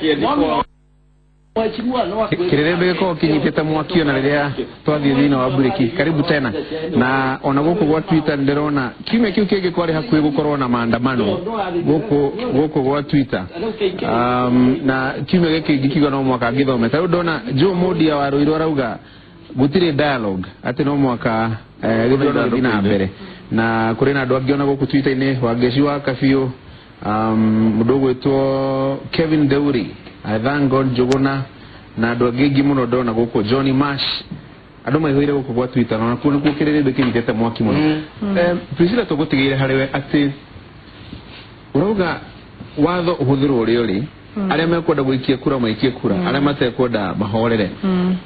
Akĩandĩkwo. Kĩrĩrĩmbĩ gĩkoragwo kĩnyitĩte mwaki ona rĩrĩa twathiĩ thĩinĩ wa mburĩki. Karibu tena. Na ona gũkũ gwa Twitter ndĩrona kiumia kĩu kĩngĩ kwarĩ hakuhĩ gũkorwo na maandamano gũkũ gwa Twitter. Na kiumia gĩkĩ ngĩkiuga no mwaka ngĩthome. Ta rĩu ndona Joe Modia wa Ruiru arauga gũtirĩ dialogue, atĩ no mwaka gĩthurano gĩthiĩ na mbere. Na kũrĩ na andũ angĩ ona gũkũ Twitter-inĩ, Wangeci wa Kabiũ, mũndũ ũgwĩtwo Kevin Deuri, I thank God Njũgũna, na andũ angĩ aingĩ mũno ndona gũkũ, Johnny Mash, andũ maihũire gũkũ gwa Twitter, na nakuo nĩkuo kĩrĩrĩmbĩ kĩnyitĩte mwaki mũno. Priscilla, tũgũtigĩire harĩwe atĩ ũrauga watho ũhũthĩrwo ũrĩa ũrĩ, arĩa mekwenda gũikia kura maikie kura, arĩa matekwenda mahorere,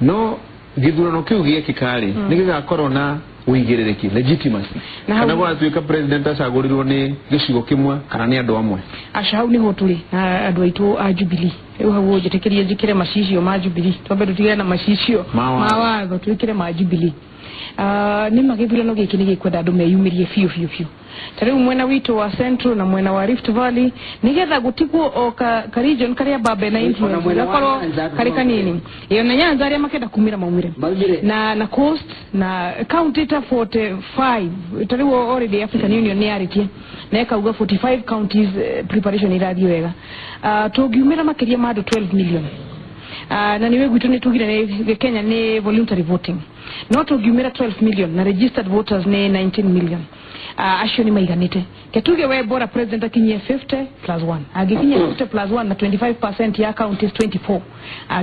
no gĩthurano kĩu gĩekĩka rĩ, nĩ gĩgakorwo na ũigĩrĩrĩki, legitimacy, Na kana gwatuĩka president acagũrirwo nĩ gĩcigo kĩmwe kana nĩ andũ amwe? Aca, hau niho tũrĩ na andũ aitũ a Jubilee. Rĩu hau njĩtĩkĩrie njĩkĩre macicio ma Jubilee, twambe tũtigane na macicio Ma watho. Ma watho, twĩkĩre ma Jubilee. Nĩ ma gĩthurano gĩkĩ nĩ gĩkwenda andũ meyumĩrie biũ biũ biũ, ta rĩu mwena witũ wa Central na mwena wa Rift Valley, nĩgetha gũtigwo o ka region karĩa mbambe na influence mwena wa gakorwo Nyanza karĩ kanini. Ĩyo na Nyanza, arĩa makenda kumĩra maumĩre. Maumĩre. Na coast na county ta 45. Ta rĩu already African Union nĩ yarĩtie na ĩkauga 45 counties, preparation irathiĩ wega. Tũngiumĩra makĩria ma andũ 12 million, na nĩ gwitũ nĩ tugire nĩ Kenya nĩ voluntary voting, no tũngiumĩra 12 million na registered voters nĩ 19 million, acio nĩ maiganĩte. Ke tuge we bora president akinyie 50 plus 1, angĩkinyia 50 plus 1 na 25% ya counties 24,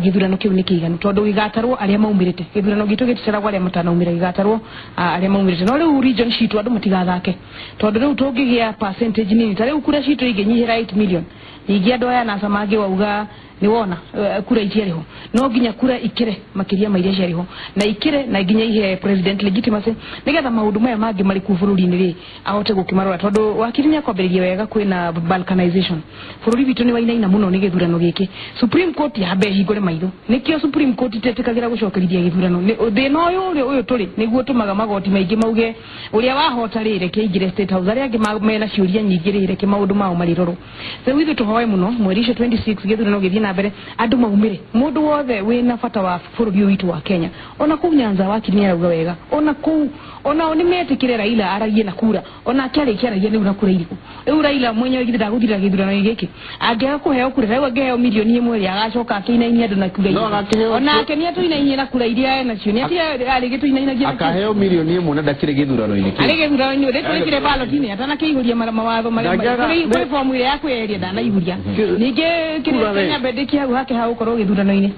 gĩthurano kĩu nĩ kĩiganu, tondũ gĩgatarwo arĩa maumĩrĩte. Gĩthurano gitũ gĩtitaragwo arĩa matanaumĩra, gĩgatarwo arĩa maumĩrĩte. No rĩu region citũ andũ matigathake, tondũ rĩu tũngĩgĩa percentage nini, ta rĩu kura citũ ingĩnyihĩra 8 million, ningĩ andũ aya nasa mangĩ wauga nĩ wona kura itiarĩ ho. No nginya kura ikĩre makĩria ma iria ciarĩ ho, na ikĩre na nginya ihe president legitimacy, nĩgetha maũndũ maya mangĩ marĩ kuo bũrũri-inĩ rĩ ahote gũkĩmarora, tondũ wakiri nĩ akwambĩrĩria wega, kwĩna balkanization. Bũrũri witũ nĩ wainaina mũno nĩ gĩthurano gĩkĩ. Supreme Court yambe ĩhingũre maitho. Nĩkĩo Supreme Court itetĩkagĩra gũcokerithia gĩthurano. Thĩna ũyũ ũyũ tũrĩ nĩguo tũmaga magoti maingĩ mauge ũrĩa wahota rĩ reke aingĩre State House, arĩa angĩ mena ciũria nyingĩ rĩ reke maũndũ mao marĩrorwo. Rĩu ithuĩ tũhoe mũno mweri ũcio 26 gĩthurano gĩthiĩ na mbere, andũ maumĩre, mũndũ wothe wĩna bata wa bũrũri ũyũ witũ wa Kenya. Ona kũu Nyanza wakiri nĩ arauga wega, ona kũu onao nĩ metĩkĩre Raila aragie na kura, onake arĩkia aragia nĩu na kura irĩkũ. Rĩu Raila mwenyewe githĩ ndagũthira gĩthurano gĩkĩ angĩaga kũheo kura? Rĩu angĩheo 1 milioni rĩ, agacoka akĩinainia andũ na kura No irĩkũ? Onake nĩ atũinainie na kura iria enacio, nĩ arĩ gĩtũinainagia nacio. Akaheo 1 milioni na ndakĩrĩ gĩthurano-inĩ kĩu. Arĩ gĩthurano-inĩ rĩ, tũrĩkire ballot-inĩ atanakĩihũria mawatho marĩa kũrĩ fomu ĩrĩa ya kwĩyeria ndanaihũria. Ningĩ kĩrĩa Kura rĩ. Kenya Mbendeki hau hake ha gũkorwo gĩthurano-inĩ,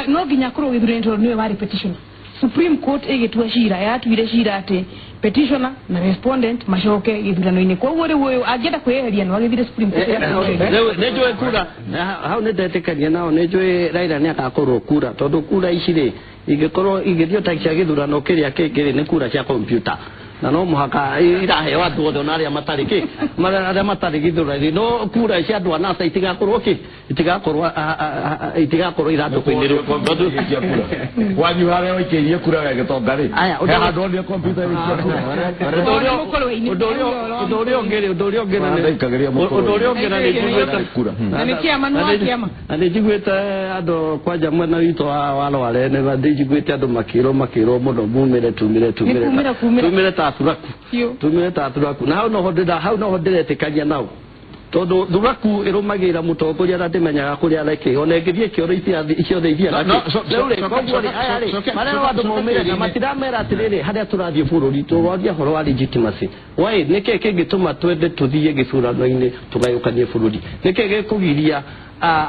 no nginya akorwo gĩthurano-inĩ tondũ nĩwe warĩ petitioner. Supreme Court ĩgĩtua cira, yatuire cira atĩ petitioner na respondent macoke gĩthurano-inĩ. Koguo rĩu ũyũ angĩenda kwĩyeheria no agĩthire Supreme Court. Rĩu nĩ njũĩ kura na hau nĩ ndetĩkania nao. Nĩ njũĩ Raila nĩ agakorwo kura, tondũ kura ici rĩ ingĩkorwo ingĩthiĩ ta cia gĩthurano kĩrĩa kĩngĩ rĩ, nĩ kura cia kompyuta, na no mũhaka iraheo andũ othe, ona arĩa matarĩ kĩ arĩa matarĩ gĩthurano. No kura cia andũ a NASA itigakorwo kĩ itigakorwo ithandũkũ-inĩ rĩu. Cia kura wanyu harĩa waikĩirie kura we gĩtonga rĩ, Aya, he handũ onire kompiuta ĩgĩikia kura? Ũndũ ũrĩa ũngĩ rĩ, ũndũ ũrĩa ũngĩ na nĩ- Ndaikagĩria mũkũrũ. Ũndũ ũrĩa ũngĩ na nĩ njiguĩte Kura. Na nĩ kĩama, nĩ wa kĩama. Na nĩ njiguĩte andũ kwanja mwena witũ wa Rware nĩ njiguĩte andũ makĩrwo mũno mumĩre, tumĩre, tumĩre. Nĩ kumĩra, kumĩra. Tumĩre ta thuraku. Biũ. Tumĩre ta thuraku, na hau noho ndĩretĩkania nao, tondũ thuraku ĩrũmagĩrĩra mũtongoria na ndĩmenyaga kũrĩa arekĩ, ona ĩngĩthiĩ kĩoro ciothe ithiaga. No, Rĩu rĩ, koguo rĩ, aya rĩ marerwo andũ maumĩre na matiramera atĩrĩrĩ, harĩa tũrathiĩ bũrũri tũroria ũhoro wa legitimacy. Why? Nĩkĩ kĩngĩtũma twende tũthiĩ gĩthurano-inĩ tũgayũkanie bũrũri? Nĩkĩ gĩkũgiria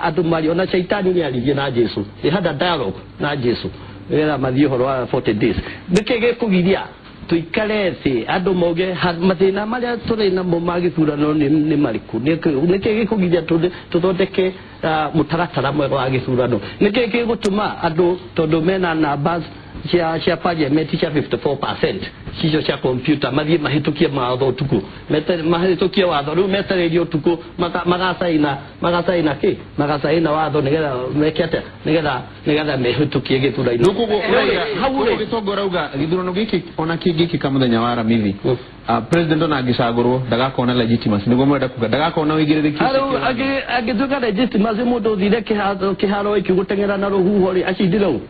andũ mari? Ona Caitani nĩ aririe na Jesu, they had a dialogue na Jesu nĩgetha mathiĩ ũhoro wa 40 days. Nĩkĩ gĩkũgiria tuikare thĩ andũ mauge mathĩna marĩa tũrĩ namo ma gĩthurano nĩ marĩkũ? Nĩkĩ gĩkũgiria tũthondeke mũtaratara mwega wa gĩthurano? Nĩkĩ gĩgũtũma andũ, tondũ mena numbers cia parliament cia 54% cicio cia computer, mathiĩ mahĩtũkie mawatho ũtukũ, mahĩtũkie watho rĩu metereirie ũtukũ magacaina kĩ magacaina watho nĩgetha meke atĩa, nĩgetha mehĩtũkie gĩthurano Rĩu koguo Rĩu rĩ, hau koguo rĩ gĩtongo ũrauga gĩthurano gĩkĩ ona kĩngĩkĩka mũthenya wa Aramithi, President ona angĩcagũrwo ndagakorwo na legitimacy nĩguo mwenda kuga ndagakorwo na ũigĩrĩrĩki angĩtuĩka legitimacy mũndũ ũthire kĩharo gĩkĩ gũteng'era na rũhuho rĩ acindire ũ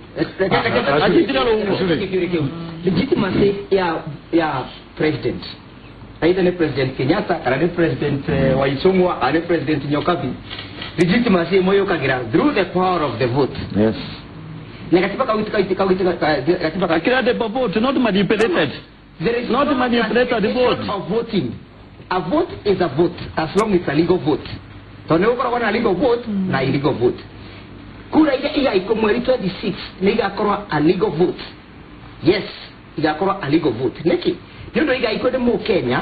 acindire rũhuho. Legitimacy ya president either ni President Kenyatta kana ni President Waisungwa kana ni President Nyokabi, legitimacy ĩmwe yũkagĩra through the power of the vote. Yes. Na katiba katiba kira the vote not manipulated. There is not no manipulated vote of voting. A vote is a vote as long as it's a legal vote. Tondũ nĩ na legal vote na illegal vote. Kura iria igaikwo mweri 26 nĩ igakorwo a legal vote. Yes, igakorwo a legal vote. Nĩkĩ? Nĩ ũndũ igaikwo nĩ Mũkenya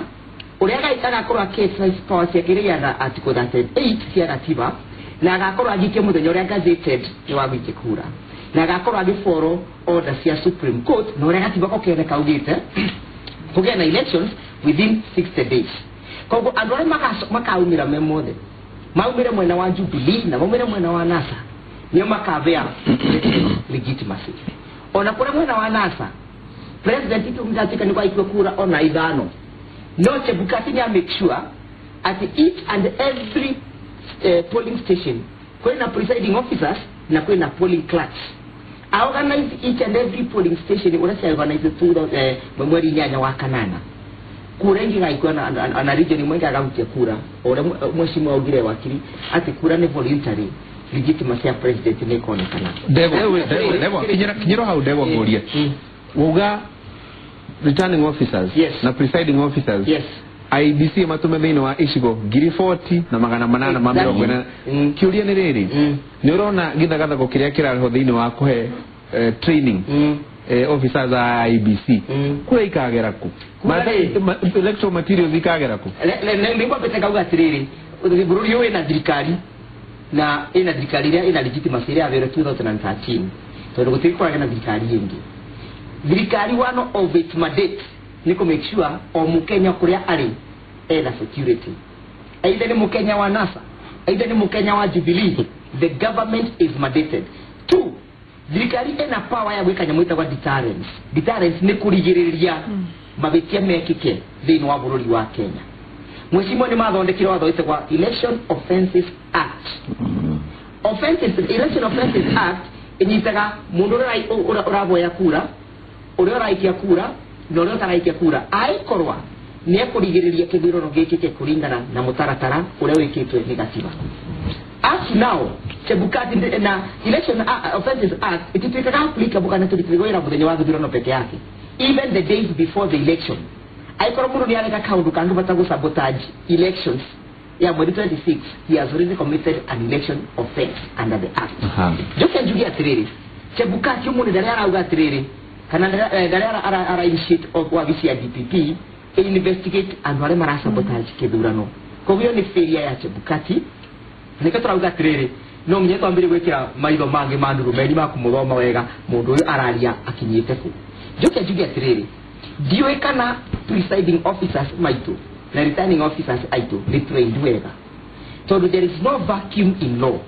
ũrĩa agakorwo akĩ-exercise power ciake iria na article 38 cia gatiba na agakorwo agĩikia mũthenya ũrĩa gazetted nĩ wa gũikia kura na agakorwo agĩfollow order cia Supreme Court na ũrĩa gatiba ko kene kaugĩte kũgĩa na elections within 60 days. Koguo andũ arĩa makaumĩra me mothe maumĩre mwena wa Jubilee na maumĩre mwena wa NASA nĩo makabea legitimacy. Ona kũrĩ mwena wa NASA president itungatuika nĩ gwaikio kura ona ithano no Chebukati nĩ make sure at each and every polling station kwĩna presiding officers na kwĩna polling clerks. I organize each and every polling station ũrĩa cia organize mweri 8 wa kanana kura ingĩ gaikwo na region imwe ingagaukia kura ũrĩa mheshimiwa augire wakiri atĩ kura nĩ voluntary legitimacy ya president nĩ ĩkonekana. Ndegwa kinyĩra hau ndegwa ngũrie wauga returning officers, yes, na presiding officers, yes, IEBC matume thĩinĩ wa icigo 40,840 na 40. Kĩũria nĩ rĩrĩ, nĩ ũrona gĩthagathago kĩrĩa kĩrarĩho thĩinĩ wa kũhe training officers a IEBC kura ikagera kũ? Electoral materials ikagera kũ? Nĩngwambĩte ngauga atĩrĩrĩ, bũrũri ũyũ wĩna thirikari na ĩna thirikari ĩrĩa ĩna legitimacy ĩrĩa yathĩrwo 2013 tondũ gũtirĩ kũragĩa na thirikari ĩngĩ. Thirikari one of its mandate nĩ kũ make sure o Mũkenya kũrĩa arĩ ena security. Either nĩ Mũkenya wa NASA, either nĩ Mũkenya wa Jubilee, the government is mandated. Two, thirikari ena power ya gwĩka nyamũ ĩtagwo deterrence. Deterrence nĩ kũrigĩrĩria mahĩtia mekĩke thĩinĩ wa bũrũri wa Kenya. Mheshimiwa nĩ mathondekire watho wĩtagwo Election Offences Act. Election Offences Act ĩnyitaga mũndũ ũrĩa ũravoya kura, ũrĩa ũraikia kura na ũrĩa ũtaraikia kura aikorwa nĩ ekũrigĩrĩria kĩthurano gĩkĩke kũringana na mũtaratara ũrĩa wĩkĩtwe nĩ gatiba. As now Chebukati na Election Offences Act ĩtituĩkaga applicable kana tũrutĩrwo wĩra mũthenya wa gĩthurano peke yake, even the days before the election. Aikorwo mũndũ nĩ areka kaũndũ kangĩbata gũ sabotage elections ya mweri 26, he has already committed an election offense under the act. Njoke njuge atĩrĩrĩ, Chebukati ũmũthĩ ndarĩa arauga atĩrĩrĩ kana ndarĩa ara initiate wabici ya DPP investigate andũ arĩa marasabotage kĩthurano. Koguo ĩyo nĩ failure ya Chebukati. Nĩkĩo tũrauga atĩrĩrĩ no nginya twambĩrĩrie gwĩkĩra maitho mangĩ ma ndurumeni ma kũmũthoma wega mũndũ ũyũ araria akinyĩte kũ. Njoke njuge atĩrĩrĩ, ndiũĩ kana presiding officers maitũ na returning officers aitũ nĩ trained wega tondũ there is no vacuum in law.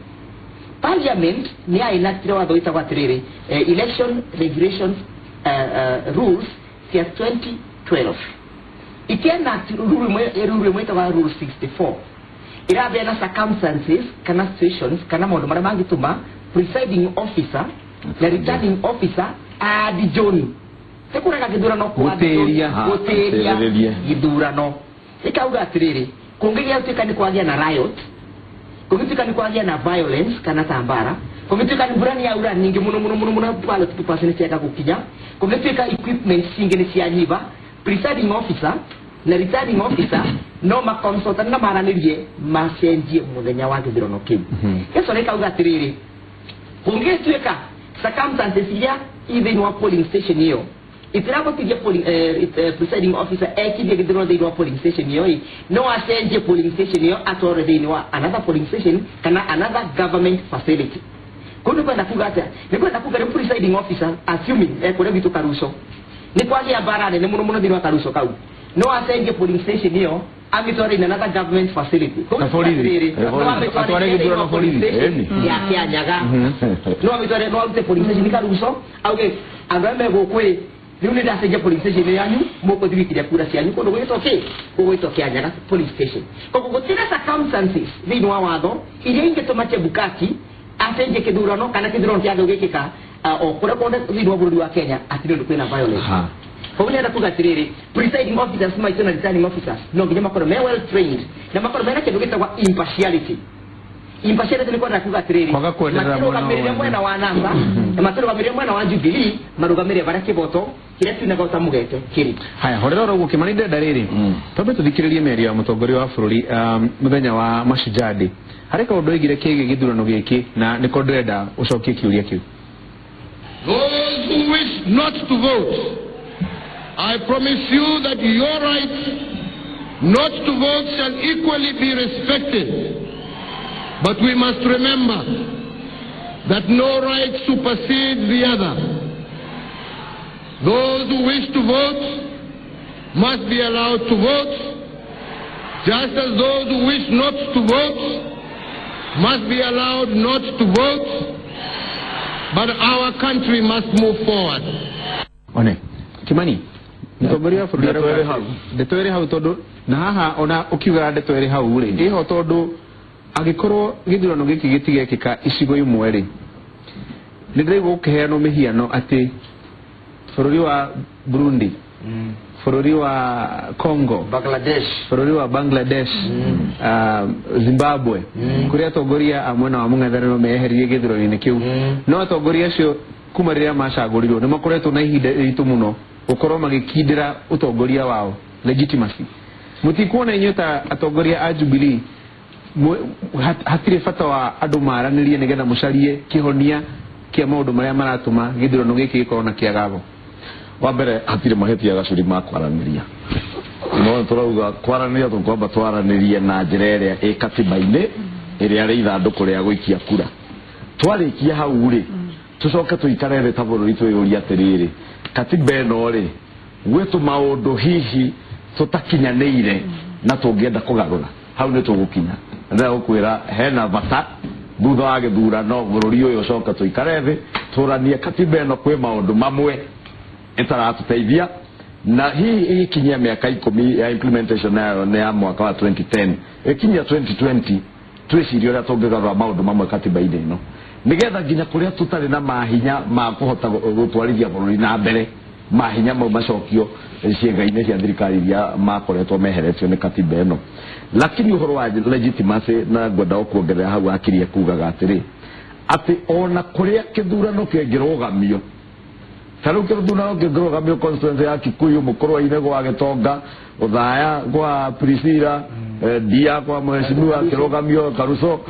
Parliament nĩ yaenactire watho wĩtagwo atĩrĩrĩ Election Regulations rules cia 2012 ikienact rule ĩmwe ĩtagwo rule 64 ĩrabeana circumstances kana situations kana maũndũ marĩa mangĩtũma presiding officer na returning officer adjourn ti kũrega gĩthurano, gũtĩria gĩthurano. Ĩkauga atĩrĩrĩ, kũngĩgĩa tuĩka nĩ kwagĩa na riot, kũngĩtuĩka nĩ kwagĩa na violence kana ta mbara, kũngĩtuĩka nĩ mbura nĩ yaura nyingĩ mũno mũno mũno mũno ballot papers nĩ ciaga gũkinya, kũngĩtuĩka equipment cingĩ nĩ cianyiba, presiding officer na returning officer no maconsultane na maranĩrie macenjie mũthenya wa gĩthurano kĩu. Gĩcoka ĩkauga atĩrĩrĩ, kũngĩtuĩka circumstances iria i thĩinĩ wa polling station ĩyo itirabotithia presiding officer ekithie gĩthurano thĩinĩ wa polling station ĩyo, no acenjie polling station ĩyo atware thĩinĩ wa another polling station kana another government facility. Kũu nĩ kwenda kuga atĩa? Nĩ kwenda kuga rĩu presiding officer assuming kũrĩa gwitũ Karuco nĩ kwagĩa mbara nene mũno mũno thĩinĩ wa Karuco kau, no acenjie polling station ĩyo amĩtware in another government facility. Atware gĩthurano borithi ya Kĩanyaga, no amĩtware, no arute polling station Karuco auge andũ arĩa me gũkũ ĩ Rĩu nĩ ndacenjia polling station yanyu mũkũthiĩ gũikĩria kura cianyu kũndũ gwĩtwo kĩ gũgwĩtwo Kĩanyaga polling station. Koguo gũtirĩ circumstances thĩinĩ wa watho iria ingĩtũma Chebukati acenjie kĩthurano kana kĩthurano kĩage gũgĩkĩka o kũrĩa kuothe thĩinĩ wa bũrũri wa Kenya atĩ nĩ ũndũ kwĩna violence. Koguo nĩenda kuga atĩrĩrĩ, presiding officers maitũ na returning officers no nginya makorwo me well trained na makorwo mena kĩndũ gĩtagwo impartiality. Impartiality nĩ kwenda kuga atĩrĩrĩ, matirũgamĩrĩre mwena wa NASA na matirũgamĩrĩre mwena wa Jubilee, marũgamĩrĩre barĩa kĩboto kĩrĩa tuinaga ũtamũgete kĩrĩ. Haya, horera oro ũguo Kĩmani, ndĩrenda rĩrĩ twambe tũthikĩrĩrie mĩario ya mũtongoria wa bũrũri mũthenya wa Mashujaa Day. Harĩ kaũndũ oigire kĩgiĩ gĩthurano gĩkĩ na nĩko ndĩrenda ũcokie kĩũria kĩu. Those who wish not to vote, I promise you that your right not to vote shall equally be respected. But we must remember that no right supersedes the other. Those who wish to vote must be allowed to vote, just as those who wish not to vote must be allowed not to vote. But our country must move forward. One, Kimani, mũtongoria wa bũrũri ndeto ĩrĩ hau tondũ na haha ona ũkiugaga ndeto ĩrĩ hau rĩ ĩho tondũ angĩkorwo gĩthurano gĩkĩ gĩtigekĩka icigo imwe rĩ nĩ ndĩraigua gũkĩheanwo mĩhiano atĩ bũrũri wa Burundi, bũrũri wa Congo, Bangladesh, bũrũri wa Bangladesh, Zimbabwe, kũrĩa atongoria a mwena wa mũng'ethanĩro meyeheririe gĩthurano-inĩ kĩu. No atongoria acio kuma rĩrĩa macagũrirwo nĩ makoretwo na ihinda iritũ mũno gũkorwo magĩkindĩra ũtongoria wao legitimacy. Mũtikuona inyuĩ ta atongoria a Jubilee hatirĩ bata wa andũ maranĩrie nĩgetha mũcarie kĩhonia kĩa maũndũ marĩa maratũma gĩthurano gĩkĩ gĩkorwo na kĩagago? Wa mbere hatirĩ mahĩtia gacuri ma kwaranĩria. No tũrauga kwaranĩria tũkwamba twaranĩrie na njĩra ĩrĩa ĩ katiba-inĩ ĩrĩa rĩ ithandũkũ rĩa gũikia kura. Twarĩkia hau rĩ tũcoke tũikare thĩ ta bũrũri twĩyũrie atĩrĩrĩ, katiba ĩno rĩ gwĩ tũmaũndũ hihi tũtakinyanĩire na tũngĩenda kũgarũra, hau nĩ tũgũkinya. Na ndĩragũkwĩra hena bata thutha wa gĩthurano bũrũri ũyũ ũcoke tũikare thĩ tũranie katiba ĩno kwĩ maũndũ mamwe ĩtaratũteithia na hihi ĩgĩkinyia mĩaka 10 ya implementation yayo nĩ ya mwaka wa 2010 ĩkinyia 2020 twĩcirie ũrĩa tũngĩgarũra maũndũ mamwe katiba-inĩ ĩno nĩgetha nginya kũrĩa tũtarĩ na mahinya ma kũhota gũtwarithia bũrũri na mbere mahinya mau macokio ciĩga-inĩ cia thirikari iria makoretwo meheretio nĩ katiba ĩno. Lakini ũhoro wa legitimacy na ngwenda kuongerera hau akirie kugaga atĩrĩ atĩ ona kũrĩa kĩthurano kĩngĩrũgamio ta rĩu kĩthurano kĩngĩrũgamio constituency ya Kikuyu, Mũkũrwe-inĩ gwa Gĩtonga, Othaya gwa Priscilla, Ndia kwa mheshimiwa kĩrũgamio Karuso,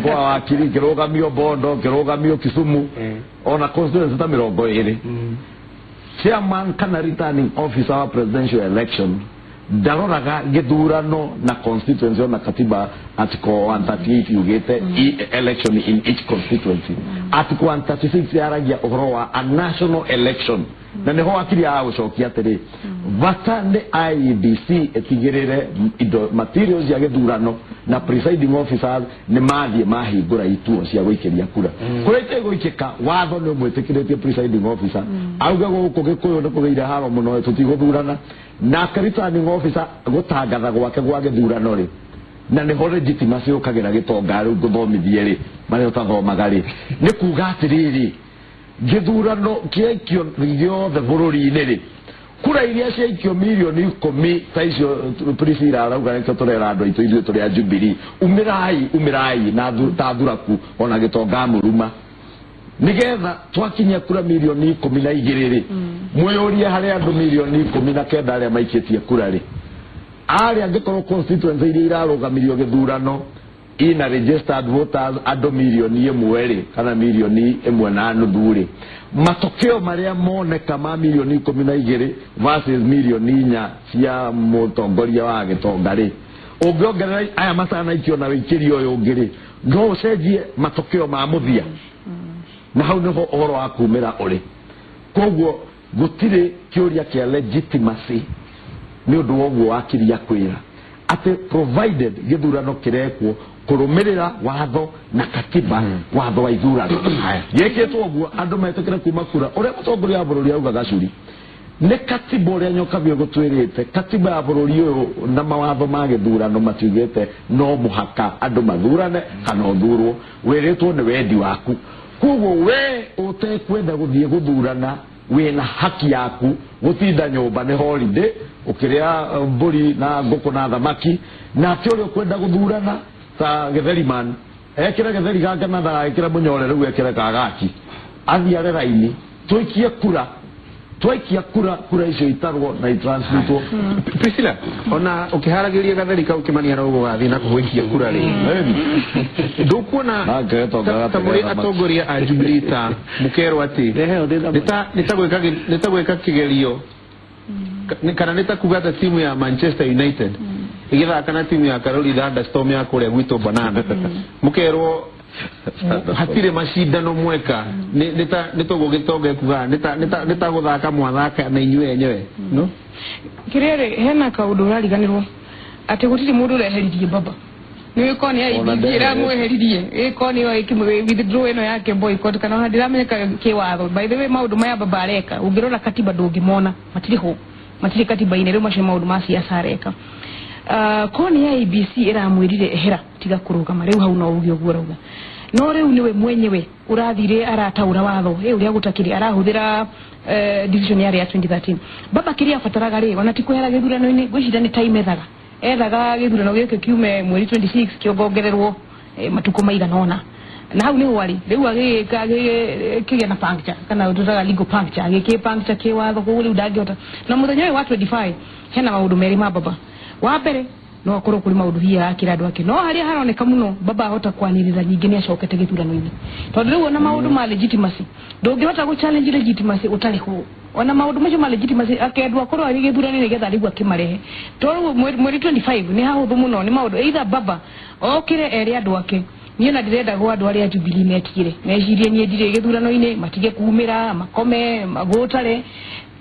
kwa wakiri kĩrũgamio Bondo, kĩrũgamio Kisumu, ona constituency ta 20. Chairman kana returning officer wa presidential election ndaroraga gĩthurano na constituency ona katiba article 138 yugĩte election in each constituency. Article 136 yaragia ũhoro wa a national election na nĩho wakiri agũcokia atĩrĩ bata nĩ IEBC ĩtigĩrĩre indo materials cia gĩthurano na presiding officers nĩ mathiĩ mahingũra ituo cia gũikĩria kura. Kũrĩa itegũikĩka watho nĩ ũmwĩtĩkĩrĩtie presiding officer auge gũkũ Gĩkũyũ nĩ kũgĩire haro mũno tũtigũthurana, nake returning officer gũtangatha gwake gwa gĩthurano rĩ na nĩho legitimacy ũkagĩra gĩtonga rĩu ngũthomithie rĩ marĩa ũtathomaga rĩ nĩ kuga atĩrĩrĩ gĩthurano kĩaikio gĩothe bũrũri-inĩ rĩ kura iria ciaikio mirioni 10 ta icio Priscilla arauga nĩkĩo tũrera andũ aitũ ithuĩ tũrĩ a Jubilee, umĩrai umĩrai na ta thuraku ona gĩtonga mũruma nĩgetha twakinyia kura mirioni 12 rĩ mwĩyũrie harĩ andũ mirioni 19 arĩa maikĩtie kura rĩ arĩa angĩkorwo constituency iria irarũgamirio gĩthurano ina registered voters andũ mirioni 1 rĩ kana mirioni 1.5 rĩ matokeo marĩa moneka ma mirioni 12 versus mirioni 4 cia mũtongoria wa gĩtonga rĩ ũngĩongerera aya matanaikio na wĩikĩrio ũyũ ũngĩ rĩ no ũcenjie matokeo ma mũthia na hau nĩho ũhoro wa kumĩra ũrĩ. Koguo gũtirĩ kĩũria kĩa legitimacy nĩ ũndũ wa ũguo wakiria kwĩra atĩ provided gĩthurano kĩrekwo kũrũmĩrĩra watho na katiba watho wa ithurano gĩkĩtwo ũguo andũ metĩkĩre kuma kura ũrĩa mũtongoria wa bũrũri auga gacuri Nĩ katiba ũrĩa Nyokabi ũgũtwĩrĩte, katiba ya bũrũri ũyũ na mawatho ma gĩthurano matiugĩte no mũhaka andũ mathurane kana ũthurwo, wĩrĩtwo nĩ wendi waku. Koguo we ũtekwenda gũthiĩ gũthurana wĩna haki yaku gũtinda nyũmba nĩ holiday ũkĩrĩa mbũri na ngũkũ na thamaki, nake ũrĩa ũkwenda gũthurana ta gĩtheriman ekĩre gĩtheri gake na ndagagĩkĩre mũnyore rĩu ekĩre kagaki athiĩ raini tũikie kura, twaikia kura, kura icio itarwo na itransmitwo. Priscilla, ona ũkĩharagĩria gatheri kau kĩmani arauga ũgathiĩ na kũgũikia kura rĩ, ndũkuona ta mũrĩ atongoria a Jubilee ta mũkerwo atĩ nĩ ta gwĩka kĩgerio kana nĩ ta kuga ta timu ya Manchester United ĩgĩthaka na timu ya Karori Thunderstorm ya kũrĩa gwitũ Banana, mũkerwo hatirĩ macindano mweka, nĩ toguo gĩtonga ekugaga nĩ ta gũthaka mwathaka na inyuĩ enyewe no kĩrĩa rĩ hena kaũndũ ũrariganĩrwo atĩ gũtirĩ mũndũ ũreheririe baba nĩ ĩkorwo nĩ IEBC ĩramweheririe, ĩkorwo nĩyo withdraw ĩno yake boycott kana ona ndĩramenyeka kĩwatho. By the way maũndũ maya baba areka ũngĩrora katiba ndũngĩmona, matirĩ ho, matirĩ katiba-inĩ. Rĩu macio maũndũ ma siasa areka. Korwo nĩ IEBC ĩramwĩrire ehera tiga kũrũgama, rĩu hau no uge ũguo ũrauga, no rĩu nĩwe mwenyewe ũrathire arataũra watho ũrĩa gũtakĩrĩ, arahũthĩra decision yarĩ ya 2013. Baba kĩrĩa abataraga rĩ ona ti kwehera gĩthurano-inĩ, ngwĩciria nĩ time ethaga, ethaga gĩthurano gĩkĩ kiume mweri 26 kĩongongererwo matukũ maigana ũna, na hau nĩho arĩ rĩu agĩka kĩgĩa na puncture kana tũtaga legal puncture, agĩkĩ puncture kĩwatho, koguo rĩu ndangĩhota. Na mũthenya ũyũ wa 25 hena maũndũ merĩ ma baba. Wa mbere no akorwo kũrĩ maũndũ hihi arakĩra andũ ake, no harĩa haroneka mũno baba ahota kwanĩrĩra nyingĩ nĩ acokete gĩthurano-inĩ, tondũ rĩu ona maũndũ ma legitimacy ndũngĩhota gũ challenge legitimacy ũtarĩ ho. Ona maũndũ macio ma legitimacy akendwo akorwo arĩ gĩthurano-inĩ nĩgetha rĩu akĩmarehe, tondũ mweri 25 nĩ hahũthũ mũno, nĩ maũndũ either baba okĩre ere andũ ake niĩ na ndĩrenda gwa andũ arĩa Jubilee metigĩre mecirie niĩ ndirĩ gĩthurano-inĩ, matige kumĩra makome magũtare.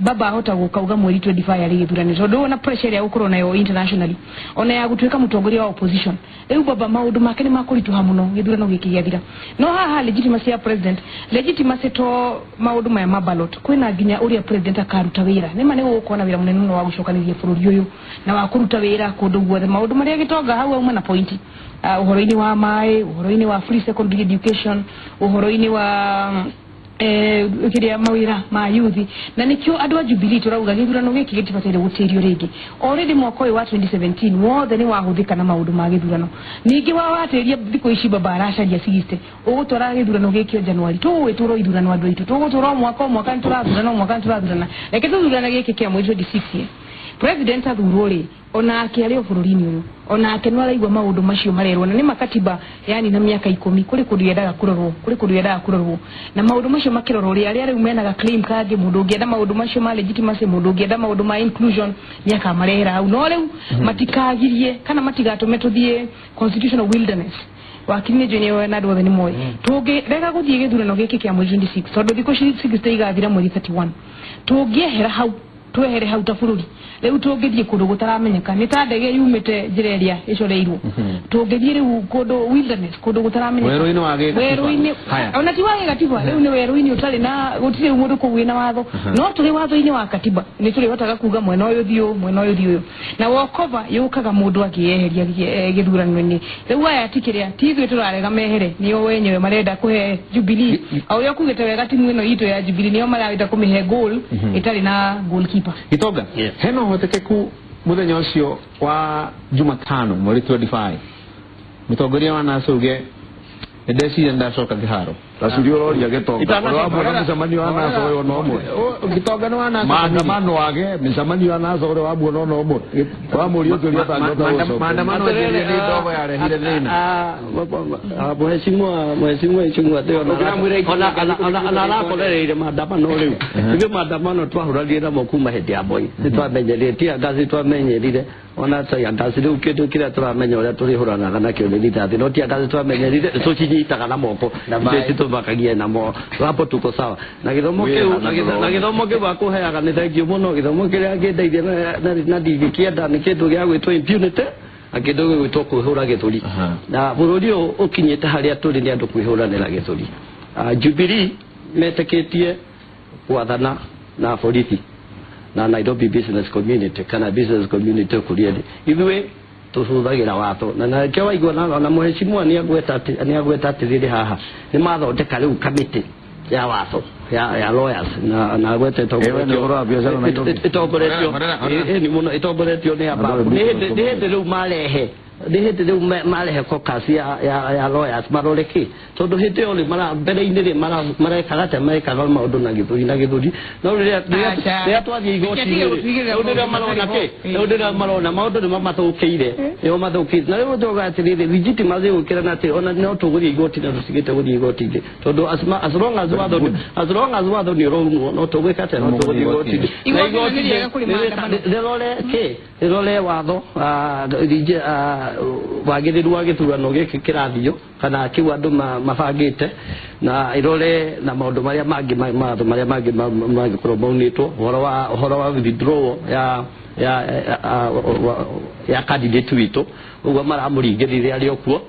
Baba ahota gũkauga mweri 25 arĩ gĩthurano, tondũ ona pressure ĩrĩa gũkorwo nayo internationally ona ya gũtuĩka mũtongoria wa opposition, rĩu baba maũndũ make nĩ makũritũha mũno gĩthurano gĩkĩ gĩathira. No haha legitimacy ya president, legitimacy to maũndũ maya ma ballot, kwĩna nginya ũrĩa president akaruta wĩra. Nĩma nĩ gũgũkorwo na wĩra mũnene mũno wa gũcokanĩrĩria bũrũri ũyũ na wa kũruta wĩra kũndũ guothe, maũndũ marĩa gĩtonga hau auma na pointi, ũhoro-inĩ wa maĩ, ũhoro-inĩ wa free secondary education, ũhoro-inĩ wa kĩrĩa mawĩra ma youth, na nĩkĩo andũ a Jubilee tũrauga gĩthurano gĩkĩ gĩtibataire gũtĩrio rĩngĩ. Already mwaka ũyũ wa 2017 wothe nĩ wahũthĩka na maũndũ ma gĩthurano, ningĩ wa watĩria thikũ ici baba aracaria 60 ũgũtwara gĩthurano gĩkĩ o January, tũgũĩ tũro ithurano andũ aitũ tũgũtũra o mwaka o mwaka nĩtũrathurana o mwaka nĩtũrathurana, reke tũthurane gĩkĩ kĩa mweri 26 president athurwo rĩ onake arĩ o bũrũri-inĩ ũyũ, onake no araigua maũndũ macio marerwo, na nĩ makatiba yani na mĩaka 10 kũrĩ kũndũ yendaga kũrorwo, kũrĩ kũndũ yendaga kũrorwo, na maũndũ macio makĩrorwo rĩ arĩa rĩu menaga claim kangĩ, mũndũ ũngĩenda maũndũ macio ma legitimacy, mũndũ ũngĩenda maũndũ ma inclusion nĩ akamarehera hau. No rĩu matikagirie kana matigatũme tũthiĩ constitutional wilderness. Wakiri nĩ njũĩ na andũ othe nĩ moĩ tũngĩrega gũthiĩ gĩthurano gĩkĩ kĩa mweri 26, tondũ thikũ 60 igathira mweri 31, tũngĩehera hau twehere hau ta bũrũri rĩu tũngĩthiĩ kũndũ gũtaramenyeka, nĩ ta ndege yumĩte njĩra ĩrĩa ĩcoreirwo, tũngĩthiĩ rĩu kũndũ wilderness, kũndũ gũtaramenyeka, werũ-inĩ wa gĩgatiba, werũ-inĩ ona ti wa gĩgatiba, rĩu nĩ werũ-inĩ ũtarĩ na gũtirĩ rĩu mũndũ kũu wĩna watho, no tũrĩ watho-inĩ wa katiba nĩ tũrĩhotaga kuga mwena ũyũ thiĩ ũyũ, mwena ũyũ thiĩ ũyũ, na walkover yũkaga mũndũ akĩyeheria gĩthurano-inĩ. Rĩu aya ti kĩrĩa ti ithuĩ tũrarega mehere, nĩo wenyewe marenda kũhe Jubilee, o ũrĩa ũkugĩte wega timu ĩno itũ ya Jubilee nĩo marenda kũmĩhe goal ĩtarĩ na goalkeeper. Gitonga, hena ũhotekeku mũthenya ũcio wa Jumatano mweri 25 mũtongoria wa NASA uge ndeciria ndacoka kĩharo. Gacuri ũroria gĩtonga ũrĩa wamuona mũcemanio wa NASA ũyũ ona ũmwe, gĩtonga nĩ wa NASA maandamano age mĩcemanio ya NASA ũrĩa wamuona ona ũmwe, wamũria ũkĩũria atangĩhota gũcoka. Maandamano anjĩrire nĩ ndogo yarehire thĩna. Mheshimiwa Ichung'wa ona arakorereire maandamano rĩu, ithuĩ maandamano twahũranire namo kuma hĩndĩ ya Moi, nĩtwamenyerire tia ngaci twamenyerire ona tia ngaci rĩu kĩndũ kĩrĩa tũramenya ũrĩa tũrĩhũranaga nakĩo nĩ rithathi, no tia ngaci twamenyerire tũcinyitaga na moko ithuĩ tũmakagie namo, hapo tuko sawa. Na gĩthomo kĩu na gĩthomo kĩu akũheaga nĩ thengiũ mũno, gĩthomo kĩrĩa kĩndeithia na ndingĩkĩenda nĩ kĩndũ gĩa gwĩtwo impunity na kĩndũ gĩgwĩtwo kwĩhũra gĩthũri, na bũrũri ũyũ ũkinyĩte harĩa tũrĩ nĩ andũ kwĩhũranĩra gĩthũri. Jubilee metĩkĩtie gwathana na borithi, na Nairobi business community kana business community kuria ithuĩ tũhũthagĩra watho na nake waigua na mheshimiwa nĩ agweta atĩrĩrĩ haha nĩ mathondeka rĩu kamĩtĩ ya watho ya lawyers na agwete ĩtongoretio nĩ mũno ĩtongoretio nĩ Ababu. Nĩ hĩndĩ rĩu marehe, nĩ hĩndĩ rĩu marehe caucus ya lawyers marore kĩ, tondũ hĩndĩ ĩyo rĩ mara mbere-inĩ rĩ marekaga atĩa, marekaga maũndũ na gĩthũri na gĩthũri, no rĩrĩa twathiĩ igoti-inĩ rĩu rĩrĩa marona kĩ, rĩu rĩrĩa marona maũndũ nĩ mamathũkĩire, nĩo mathũkĩire. Na rĩu njoga atĩrĩrĩ, legitimacy gũkĩra na atĩ ona no tũgũthiĩ igoti na tũtigĩte gũthiĩ igoti-inĩ, tondũ as long as watho nĩ ũraunwo, no tũgwĩka atĩa, no tũgũthiĩ igoti-inĩ. Na Igoti nĩ rĩega kũrĩ maandamano. Rĩrore kĩ, rĩrore watho, wagĩrĩru wa gĩthurano gĩkĩ kĩrathio kana kĩu andũ mabangĩte, na ĩrore na maũndũ marĩa mangĩ, mawatho marĩa mangĩ mangĩkorwo maunĩtwo, ũhoro wa withdrawal ya candidate witũ, ũguo maramũringĩrĩria arĩ o kuo,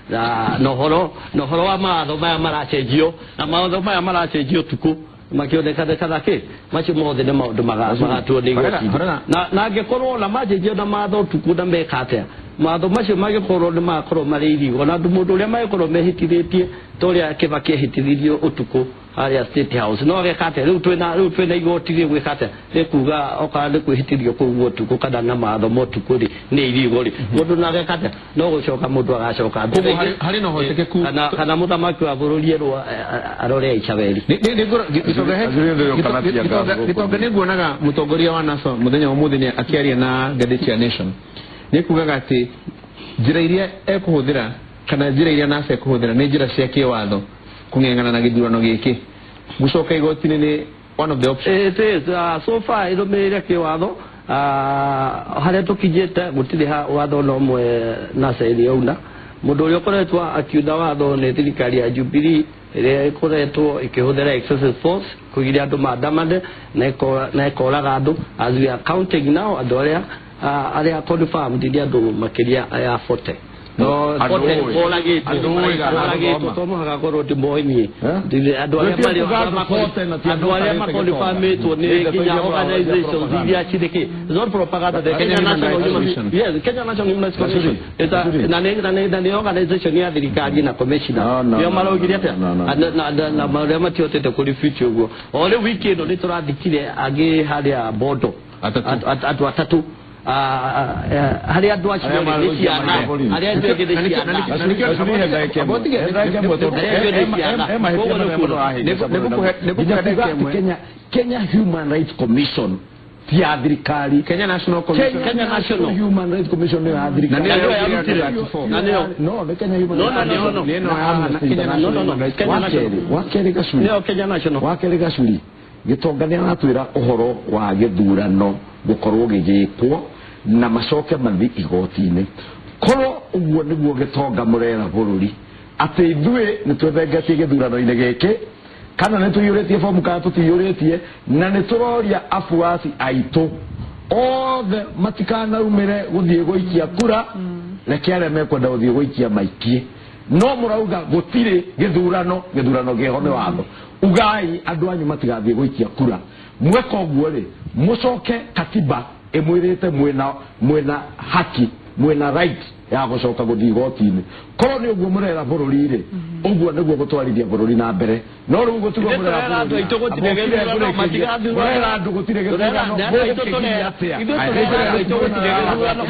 na ũhoro wa mawatho maya maracenjio, na mawatho maya maracenjio ũtukũ makĩonekana kana kĩ, macio mothe nĩ maũndũ magatuo nĩ igoti. Na angĩkorwo na manjĩnjio na matho ũtukũ na meka atĩa, mawatho macio mangĩkorwo nĩ magakorwo marĩ irigo na andũ, mũndũ ũrĩa mangĩkorwo mehĩtithĩtie ta ũrĩa Kĩbakĩ ehĩtithirio ũtukũ harĩa State House, no ageka atĩa? Rĩu twĩna igoti rĩgwĩka atĩa? Rĩkuga okorwo nĩ kwĩhĩtithio kũu ũtukũ kana na mawatho ma ũtukũ rĩ, nĩ irigo rĩ, mũndũ na ageka atĩa? No gũcoka mũndũ agacoka. Koguo harĩ na ũhotekeku kana mũthamaki wa bũrũri erwo arore Icabeli. Gĩtonga, nĩ nguonaga mũtongoria wa NASA mũthenya wa ũmũthĩ nĩ akĩaria na ngathĩti ya Nation, nĩ kugaga atĩ njĩra iria ekũhũthĩra kana njĩra iria NASA ekũhũthĩra nĩ njĩra cia kĩwatho kũng'eng'ana na gĩthurano gĩkĩ, gũcoka igoti-inĩ nĩ one of the options. It is so far ĩrũmĩrĩire kĩwatho, harĩa tũkinyĩte gũtirĩ ha watho no ũmwe NASA ĩrĩ yauna. Mũndũ ũrĩa ũkoretwo akiuna watho nĩ thirikari ya Jubilee, ĩrĩa ĩkoretwo ĩkĩhũthĩra excessive force kũgiria andũ maandamane na ĩkoraga andũ. As we are counting now, andũ arĩa confirmed nĩ andũ makĩria ya 40, no Andũ 40 ũĩ. moragĩtwo. Andũ ũĩ kana Moragĩtwo gũthoma. to mũhaka korwo ndĩmoĩ niĩ. Andũ arĩa Gũtirĩ marĩ kuga andũ 40 na ti andũ andũ arĩa matarĩte. makonfirmĩtwo nĩ Nĩ ndeto nginya iria mũragia organizations propaganda. iria cirĩ kĩ. It's not propaganda. The Kenya Kenya Human National Rights Human Commission. Yes, Kenya National Human Rights Commission. Gacuri. It's a Gacuri. na nĩ organization ya thirikari na commissioner No, no, nĩo no, maraugire no, atĩa no, no. Na marĩa matihotete kũribiti ũguo. O rĩu wiki ĩno nĩ tũrathikire angĩ harĩa Bondo. Atatũ. Andũ atatũ. Harĩa andũ acio Arĩa rĩ, nĩ ciana marũgĩte. arĩa andũ angĩ nĩ ciana. Nĩngũkũhe ndagĩka ĩmwe. Kenya Human Rights Commission ti ya thirikari. Kenya National Commission. Kenya National. Human Rights Commission nĩ ya thirikari. Na nĩyo Na nĩyo yarutire yarutire. 34. Na nĩyo. No, nĩ Kenya Human No, Rights no, no, no. Nĩ ĩno Na ya Amnesty Kenya International. No, no, no. Kenya National. Wakerĩ Gacuri. Nĩyo Kenya National. Wakerĩ Gacuri, Gĩtonga nĩ aratwĩra ũhoro wa gĩthurano gũkorwo gĩgĩkwo na macoke mathi igoti-inĩ. Korwo ũguo nĩguo Gĩtonga mũrera bũrũri atĩ ithuĩ nĩ twethengetie gĩthurano-inĩ gĩkĩ, kana nĩ tũiyũrĩtie bomu kana tũtiyũrĩtie, na nĩ tũroria afuasi aitũ othe matikanaumĩre gũthiĩ gũikia kura, reke arĩa mekwenda gũthiĩ gũikia maikie, no mũrauga gũtirĩ gĩthurano, gĩthurano kĩho nĩ watho, ugai andũ anyu matigathiĩ gũikia kura. Mweka ũguo rĩ, mũcoke katiba ĩmwĩrĩte mwĩna haki, mwĩna right ya gũcoka gũthiĩ igoti-inĩ. Korwo nĩ ũguo mũrera bũrũri rĩ, ũguo nĩguo gũtwarithia bũrũri na mbere. No rĩu gũtigwo Ithuĩ mũrera tũrera andũ bũrũri aitũ gũtirĩ gĩthurano, matigathurana. Mũrera andũ gũtirĩ gĩthurano, Tũrera andũ aitũ mũgũkĩgiria atĩa? Ithuĩ tũrera andũ aitũ gũtirĩ gĩthurano,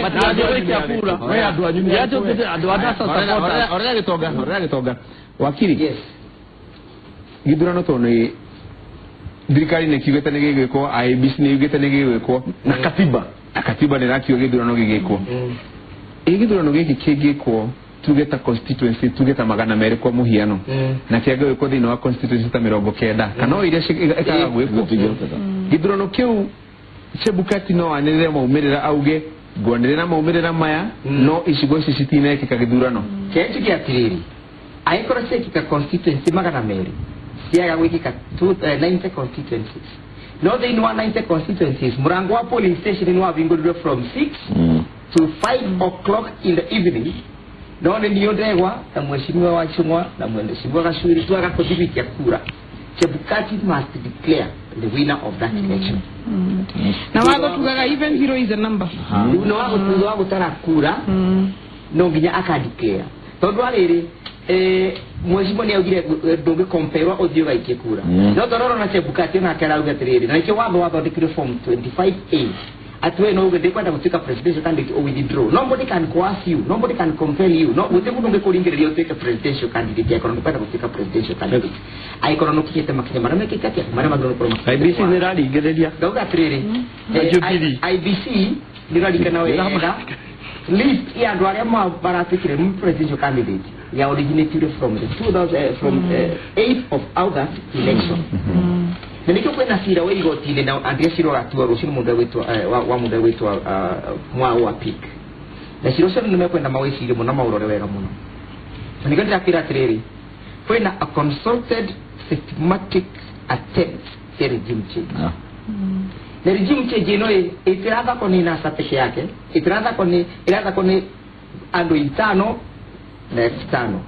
matigatuĩke gũikia kura. We andũ anyu nĩ Ithuĩ tũrera andũ a NASA supporters. Orera Gĩtonga, orera Gĩtonga. Wakiri, Yes. gĩthurano tondũ nĩ thirikari nĩ kiugĩte nĩ gĩgwĩkwo, IEBC nĩ yugĩte nĩ gĩgwĩkwo, na katiba. Na katiba nĩ ĩrakiuga gĩthurano gĩgĩkwo. Ĩ gĩthurano gĩkĩ kĩngĩkwo, tuge ta constituency, tuge ta 200 kwa mũhiano, na kĩage gwĩkwo thĩinĩ wa constituency ta 90 kana o iria ĩkaga gwĩkwo, gĩthurano kĩu Chebukati no anĩrĩre maumĩrĩra, auge ngwanĩrĩra maumĩrĩra maya, no icigo ici citinekĩka gĩthurano? Kĩnjuge atĩrĩrĩ, angĩkorwo ciekĩka constituency 200 ciaga gwĩkĩka 90 constituencies, no thĩinĩ wa 90 constituencies mũrango wa polling station nĩ wahingũrirwe from 6 to 5 o'clock in the evening, no nĩ niĩ Ndegwa na mheshimiwa wa Chung'wa na mheshimiwa Gacuri twaga kũthiĩ gũikia kura. Chebukati must declare the winner of that election. Na watho tugaga even zero is a number. No watho thutha wa gũtara kura no nginya aka declare tondu ariri mheshimiwa ni augire ndũngĩ compare ũthiĩ ũgaikie kura no tororo na Chebukati onake arauga atĩrĩrĩ na nĩkĩo watho wathondekirwo form 25A ati we no uge ndikwenda gũtuĩka presidential candidate o withdraw. Nobody can coerce you, nobody can compel you, no gũtirĩ mũndũ ũngĩkũringĩrĩria ũtuĩke presidential candidate angĩkorwo ndũkwenda gũtuĩka presidential candidate angĩkorwo nũkinyĩte makinya marĩa mekĩte atĩa marĩa magĩrĩirwo gũkorwo makinyĩte. IBC nĩ ĩraringĩrĩria ndauga atĩrĩrĩ IBC nĩ ĩrarikana wega list ya andũ arĩa maratuĩkire presidential candidate ya originated from the 2000 from 8th of August election. Na nikio kwena cira wa igoti-inĩ na Andrea cira ũgatua rũciũ nĩ mũndũ egwĩtwo wa mũndũ egwĩtwo Mwao wa Pick na cira ũcio nĩ mekwenda mawĩcirie mũno maũrore wega mũno na nĩkĩo ndĩrakwĩra atĩrĩrĩ kwĩna a consulted systematic attempt ya regime change. Na regime change ĩno ĩtirathakwo nĩ NASA peke yake, ĩtirathakwo nĩ ĩrathakwo nĩ andũ 5,000 na 5,000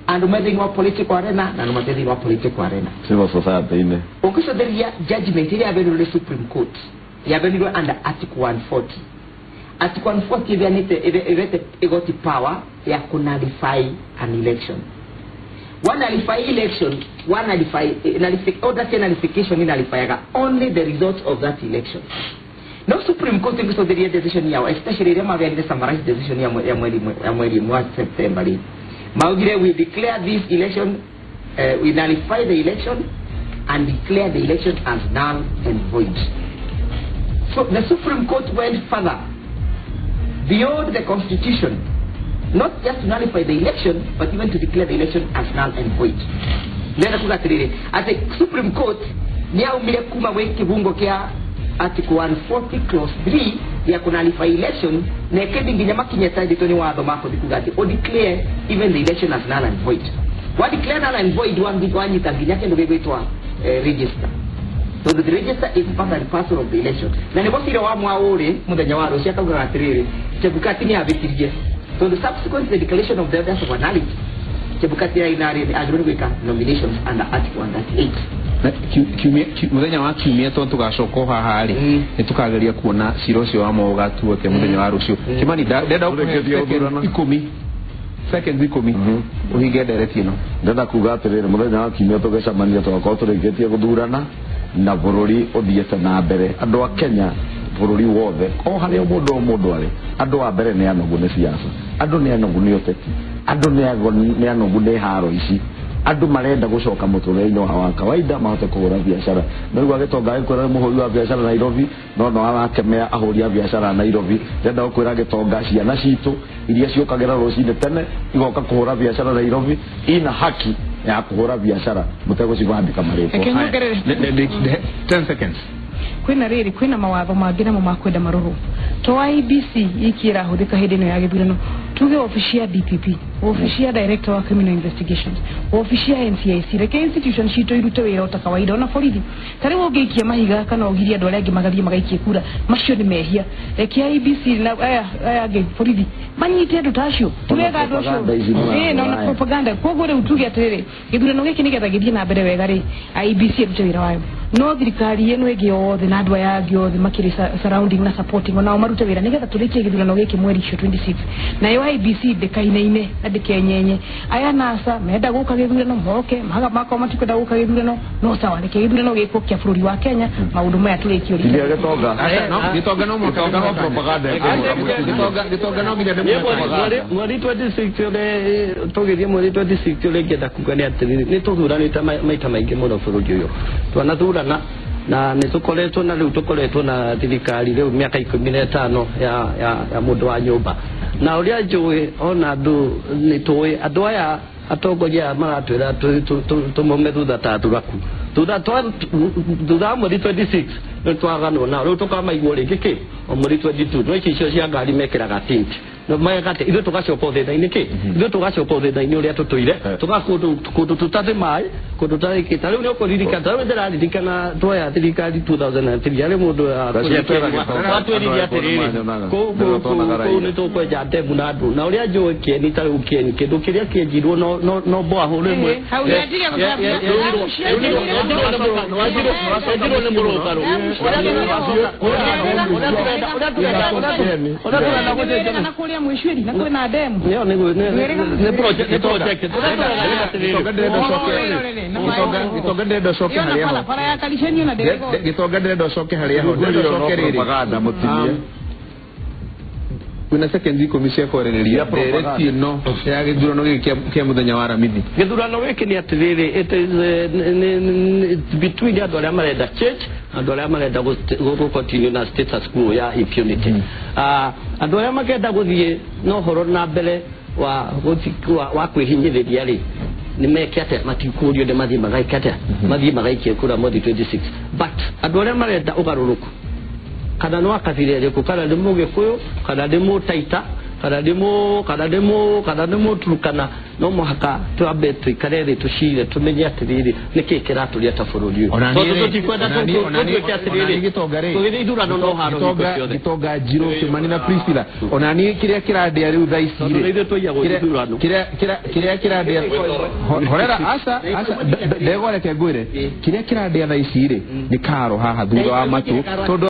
andũ me thĩinĩ wa political arena na andũ matarĩ thĩinĩ wa political arena civil society-inĩ. Ũngĩcotheria judgment ĩrĩa yabenirwo nĩ Supreme Court yabenirwo under Article 140. Article 140 ĩheanĩte ĩrete igoti power ya kũnullify an election. One nullify election, one nullify order nullification nullifyaga only the results of that election. No Supreme Court ĩngĩcotheria decision yao especially ĩrĩa maheanire summarized decision ya mweri wa September rĩ maugire we declare this election, we nullify the election and declare the election as null and void. So the Supreme Court went further beyond the Constitution, not just to nullify the election, but even to declare the election as null and void. Nenda kuga atĩrĩrĩ atĩ Supreme Court nĩyaumire kuma gwĩ kĩbungo kĩa Article 140 clause 3 ya kunullify election na ĩkĩthi nginya makinya tandĩtwo nĩ watho makũthi kuga atĩ o declare even the election as null and void. Wa declare null and void wanyita nginya kĩndũ gĩgwĩtwa register. So the register is part and parcel of the election. Na nĩguo cira wa Mwaũrĩ mũthenya wa rũciũ akaugaga atĩrĩrĩ Chebukati nĩabĩtirie. So the subsequent the declaration of the evidence of nullity, Chebukati agĩrĩirwo nĩ gwĩka nominations under Article 138. Mũthenya wa kiumia tondũ tũgacoka haha rĩ nĩ tũkageria kuona cira ũcio wa Mwao ũgatuo atĩa mũthenya wa rũciũ. Kimani ndenda ũkũhe seconds 10 ũhinge ndereti ĩno. Ndenda kuga atĩrĩrĩ mũthenya wa kiumia tũgĩcemania tũgakorwo tũrĩkĩtie gũthurana na bũrũri ũthiĩte na mbere. Andũ a Kenya bũrũri wothe o harĩa mũndũ o mũndũ arĩ andũ a mbere nĩ anogu nĩ siasa, andũ nĩ anogu nĩ ũteti, andũ nĩ anogu nĩ haro ici. Andũ marenda gũcoka mũtũrĩre-inĩ wao wa kawaida mahote kũhũra biacara. No gĩtonga gĩkwĩra mũhũri wa biacara Nairobi no no arakemea ahũri a biacara Nairobi. Ndĩrenda gũkwĩra gĩtonga ciana citũ iria ciũkagĩra rũcinĩ tene igoka kũhũra biacara Nairobi ina haki ya kũhũra biacara mũtegũcibandĩka marĩtwa. 10 seconds. Kwĩna rĩrĩ kwĩna mawatho mangĩ namo makwenda marorwo to IBC iki ĩrahũthĩka hĩndĩ ĩno ya gĩthurano tuge ofici ya DPP, ofici ya Director wa Criminal Investigations, ofici ya NCIC, reke institution citũ irute wĩra o ta kawaida ona borithi. Ta rĩu ũngĩikia mahiga kana ũgirie andũ arĩa angĩ magathiĩ magaikie kura macio nĩ mehia. Reke IBC na aya angĩ borithi manyite andũ ta acio ti wega andũ acio na propaganda. Koguo rĩu tuge atĩrĩrĩ gĩthurano gĩkĩ nĩgetha gĩthiĩ na mbere wega rĩ IBC ĩrute wĩra wayo no thirikari ĩno ĩngĩ yothe na andũ aya angĩ othe makĩrĩ surrounding na supporting onao marute wĩra nĩgetha tũrĩkie gĩthurano gĩkĩ mweri ũcio 26 nayo IBC ndĩkainaine na ndĩkenyenye. Aya NASA menda gũka gĩthurano moke maga makwa matikwenda gũka gĩthurano no sawa reke gĩthurano gĩkwo kĩa bũrũri wa Kenya maũndũ maya tũrĩkie ũrĩa. Gĩtonga no mũtonga propaganda gĩtonga no nginya ndĩmwe propaganda. Mweri 26 ũrĩa tũgĩthiĩ mweri 26 ũrĩa ingĩenda kuga nĩ atĩrĩrĩ nĩ tũthuranĩte maita maingĩ mũno bũrũri ũyũ twanathurana na nĩ tũkoretwo na rĩu tũkoretwo na thirikari rĩu mĩaka 15 ya mũndũ wa nyũmba na ũrĩa njũĩ ona andũ nĩ tũĩ andũ aya atongoria aya maratwĩra tũmome thutha ta thuraku thutha wa mweri 26 nĩ twaganwo nao rĩu tũkamaigwo rĩngĩ kĩ o mweri 22 no ici icio cia ngari mekĩraga tint Mekate ithuĩ tũgacoka thĩna-inĩ kĩ ithuĩ tũgacoka thĩna-inĩ ũrĩa tũtũire tũga kũndũ tũtarĩ maĩ kũndũ tũtarĩ kĩ. Ta rĩu nĩ ũkũririkana, ta rĩu ndĩraririkana twoya thirikari 2003 arĩ mũndũ watwĩrire atĩrĩrĩ kũu nĩ tũkwenja ndemu na andũ na ũrĩa njũĩ kĩeni ta rĩu kĩeni kĩndũ kĩrĩa kĩenjirwo no borehole ĩmwe yenjirwo nĩ mũrũngarũ ũrĩa tũrenda gũcenjia na kũrĩa mwĩcuĩri na kwĩna ndemu ĩyo nĩ project Gĩtonga ndĩrenda ũcoke harĩa ho. Barabara ya Karicenio na ndĩrĩgo. Gĩtonga ndĩrenda ũcoke harĩa ho. Ndĩrenda ũcoke rĩrĩ. Propaganda mũtinie. Kwĩna seconds 10 cia kwarĩrĩria ndereti ĩno ya gĩthurano gĩkĩ kĩa mũthenya wa Aramithi. Gĩthurano gĩkĩ nĩ atĩrĩrĩ, it is between andũ arĩa marenda change, andũ arĩa marenda gũ continue na status quo ya impunity. Andũ arĩa makenda gũthiĩ na ũhoro na mbere wa kwĩhinyĩrĩria rĩ, nĩ meke atĩa? Matikũrio nĩ mathiĩ magaike atĩa? Mathiĩ magaikie kura mweri 26. But andũ arĩa marenda ũgarũrũku, kana nĩ wa kabira ĩrĩkũ, kana nĩ mũgĩkũyũ, kana nĩ mũtaita, kana nĩ mũ kana nĩ mũ kana nĩ mũturukana, no mũhaka twambe tũikare thĩ tũcire tũmenye atĩrĩrĩ nĩkĩĩ kĩratũria ta bũrũri ũyũ. Tondũ tũtikwenda tũtuĩke atĩrĩrĩ tũgĩthiĩ ithurano no haro hingo ciothe. Gĩtonga Njirũ, Kĩmani na Priscilla, ona niĩ kĩrĩa kĩrandĩa rĩu thaa ici Tondũ rĩ, nĩ ithuĩ tũiyagwo ithurano. Kĩrĩa kĩrandĩa, horera, aca aca, ndegwa, reke ngwĩre kĩrĩa kĩrandĩa thaa ici rĩ nĩ karo haha thutha wa matũ tondũ